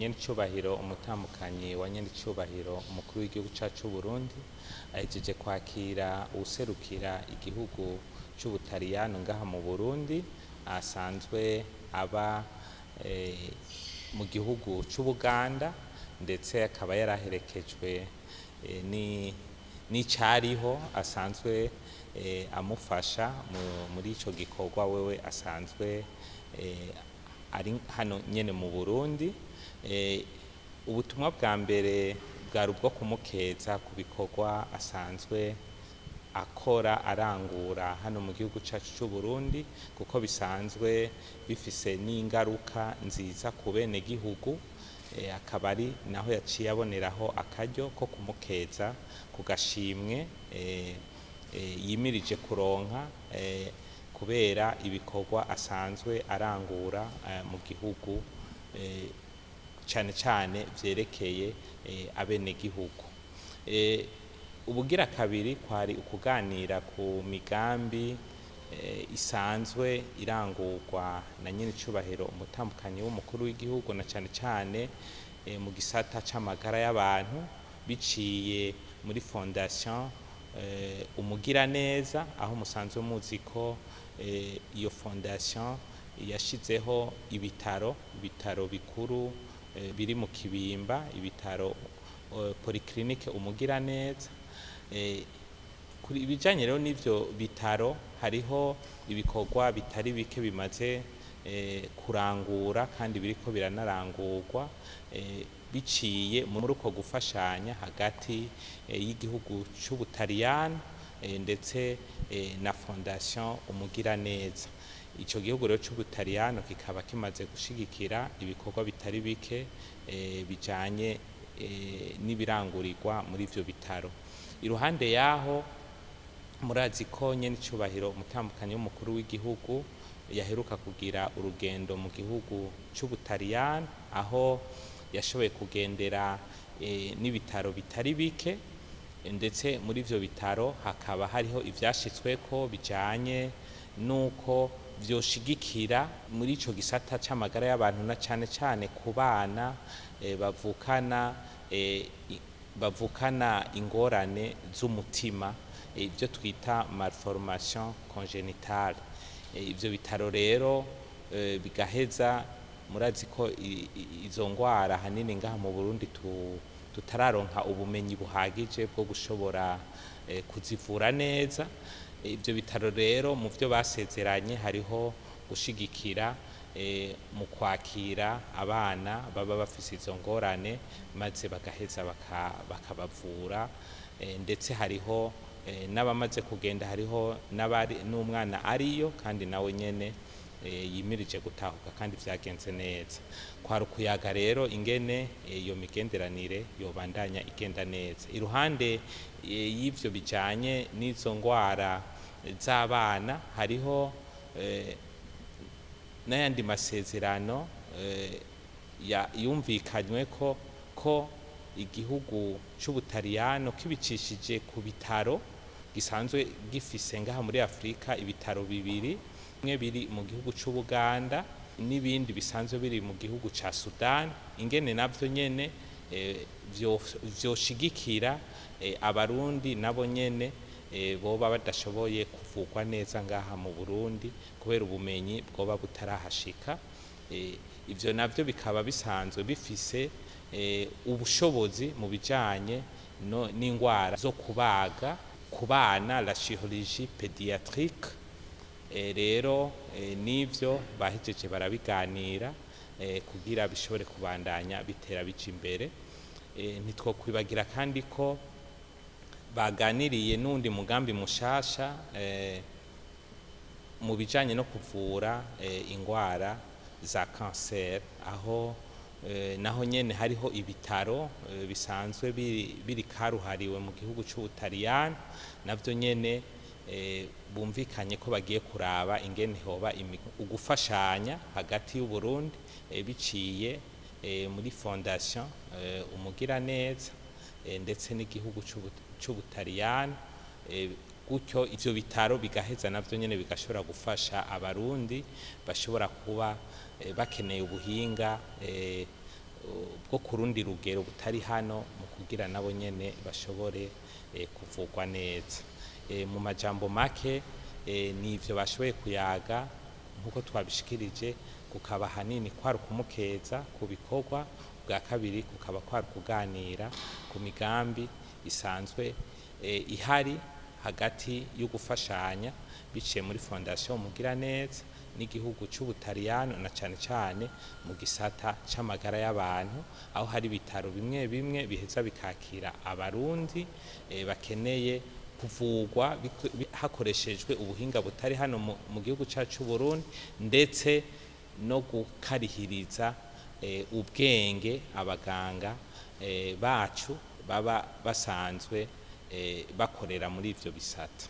Nyenicubahiro umutambukanyi wa nyenicubahiro umukuru w'igihugu cacu c'Uburundi ahejeje kwakira uwuserukira igihugu c'Ubutaliyano ngaha mu Burundi asanzwe aba mu gihugu c'Ubuganda, ndetse akaba yaraherekejwe n'icariho asanzwe amufasha muri ico gikorwa, wewe asanzwe ari hano nyene mu Burundi. Ubutumwa bwa mbere bwari ubwo kumukeza ku bikorwa asanzwe akora arangura hano mu gihugu cacu c'Uburundi, kuko bisanzwe bifise n'ingaruka nziza ku benegihugu. Akaba ari naho yaciye aboneraho akaryo ko kumukeza ku gashimwe yimirije kuronka kubera ibikorwa asanzwe arangura mu gihugu, cane cane vyerekeye abenegihugu. Ubugira kabiri kwari ukuganira ku migambi isanzwe irangurwa na nyenicubahiro umutambukanyi w'umukuru w'igihugu, na cane cane mu gisata c'amagara y'abantu, biciye muri fondation Umugiraneza, aho musanzwe muzi ko iyo fondation yashizeho ibitaro bikuru biri mu Kibimba, ibitaro polyclinique Umugiraneza. Kuri ibijanye rero n'ivyo bitaro, hariho ibikorwa bitari bike bimaze kurangura kandi biriko biranarangurwa biciye muri uko gufashanya hagati y'igihugu c'Ubutaliyano ndetse na fondation Umugiraneza. Ico gihugu rero c'Ubutaliyano kikaba kimaze gushigikira ibikorwa bitari bike bijanye n'ibirangurirwa muri ivyo bitaro. Iruhande yaho, murazi ko nyenicubahiro umutambukanyi w'umukuru w'igihugu yaheruka kugira urugendo mu gihugu c'Ubutaliyano, aho yashoboye kugendera n'ibitaro bitari bike, ndetse muri ivyo bitaro hakaba hariho ivyashitsweko bijanye nuko vyoshigikira muri ico gisata c'amagara y'abantu, na cane cane ku bana bavukana ingorane z'umutima, ivyo twita malformation congénitale. Ivyo bitaro rero bigaheza, murazi ko izo ngwara hanini ngaha mu Burundi tutararonka ubumenyi buhagije bwo gushobora kuzivura neza. Ivyo bitaro rero, mu vyo basezeranye hariho gushigikira mu kwakira abana baba bafise izo ngorane, maze bagaheza bakabavura. Ndetse hariho n'abamaze kugenda, hariho n'umwana ariyo kandi nawe nyene yimirije gutahuka kandi vyagenze neza. Kwari ukuyaga rero ingene iyo migenderanire yobandanya igenda neza. Iruhande y'ivyo bijanye n'izo ngwara z'abana, hariho n'ayandi masezerano yumvikanyweko ko igihugu c'Ubutaliyano, kibicishije ku bitaro gisanzwe gifise ngaha muri Afrika, ibitaro bibiri, bimwe biri mu gihugu c'Ubuganda n'ibindi bisanzwe biri mu gihugu ca Sudan, ingene navyo nyene vyoshigikira Abarundi nabo nyene boba badashoboye kuvurwa neza ngaha mu Burundi kubera ubumenyi bwoba butarahashika. Ivyo navyo bikaba bisanzwe bifise ubushobozi mu bijanye n'ingwara zo kubaga ku bana, la chirurgie pédiatrique. Rero n'ivyo bahejeje barabiganira kugira bishobore kubandanya bitera bija imbere. Ntitwokwibagira kandi ko baganiriye n'uwundi mugambi mushasha mu bijanye no kuvura ingwara za kanseri, aho naho nyene hariho ibitaro bisanzwe biri karuhariwe mu gihugu c'Ubutaliyano, navyo nyene bumvikanye ko bagiye kuraba ingene hoba ugufashanya hagati y'Uburundi biciye muri fondation Umugiraneza ndetse n'igihugu c'Ubutaliyano, gutyo ivyo bitaro bigaheza navyo nyene bigashobora gufasha Abarundi bashobora kuba bakeneye ubuhinga. bwo ku rundi rugero butari hano mu kugira nabo nyene bashobore kuvugwa neza. Mu majambo make, nivyo bashoboye kuyaga nkuko twabishikirije, kukaba hanini kwari ukumukeza ku bikorwa, bwa kabiri kukaba kwari kuganira ku migambi isanzwe ihari hagati yo gufashanya biciye muri Fondation Mugiraneza n'igihugu c'Ubutaliyano, na cane cane mu gisata c'amagara y'abantu, aho hari ibitaro bimwe bimwe biheza bikakira Abarundi bakeneye kuvugwa hakoreshejwe ubuhinga butari hano mu gihugu cacu c'Uburundi, ndetse no gukarihiriza ubwenge abaganga bacu baba basanzwe bakorera muri ivyo bisata.